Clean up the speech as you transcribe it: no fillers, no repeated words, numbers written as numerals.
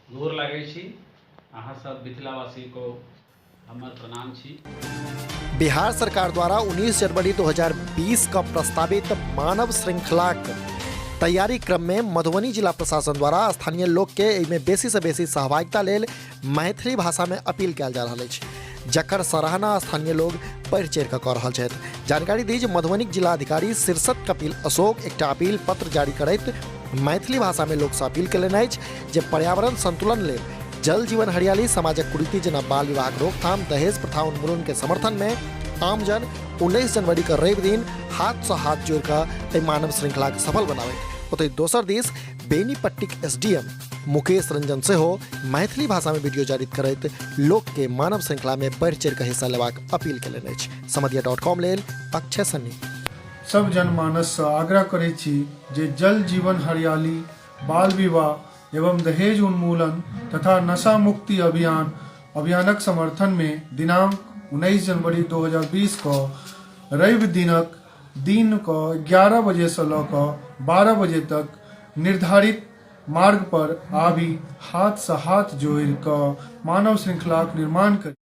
गोर लागै छी अहाँ सब मिथिलावासी को हमर प्रणाम छी। बिहार सरकार द्वारा 19 जनवरी 2020 क प्रस्तावित मानव श्रृंखलाक तैयारी क्रम में मधुबनी जिला प्रशासन द्वारा स्थानीय लोक के एहिमे बेसी से बेसी सहभागिता लेल मैथिली भाषा में अपील कयल जा रहल अछि, जकर सराहना स्थानीय लोग बढ़ि चढ़ि कऽ कऽ रहल छथि। जानकारी दी जे मधुबनीक जिलाधिकारी शीर्षत कपिल अशोक एकटा अपील पत्र जारी करैत मैथिली भाषा में लोकसँ अपील कयलनि अछि जे पर्यावरण संतुलन लेल जल जीवन हरियाली, समाजक कुरीति जेना बाल विवाहक रोकथाम, दहेज प्रथा उन्मूलन के समर्थन में आमजन 19 जनवरी के रवि दिन हाथ से हाथ जोड़ कऽ एहि मानव श्रृंखला के सफल बनाबैत। ओतहि दोसर दिस बेनीपट्टीक एसडीएम मुकेश रंजन सेहो मैथिली भाषा में वीडियो जारी करैत लोक के मानव श्रृंखला में बढ़ि चढ़ि कऽ हिस्सा लेबाक अपील केलनि अछि। समदिया डॉट कॉम लेल अक्षय सन्नी। सब जनमानससँ आग्रह करैत छी जे जल जीवन हरियाली, बाल विवाह एवं दहेज उन्मूलन तथा नशा मुक्ति अभियान अभियानक समर्थनमे दिनांक 19 जनवरी 2020 कऽ रवि दिनक दिन कऽ 11 बजेसँ लऽ कऽ 12 बजे तक निर्धारित मार्ग पर आबि हाथसँ हाथ जोड़ि कऽ मानव श्रृंखलाक निर्माण करी।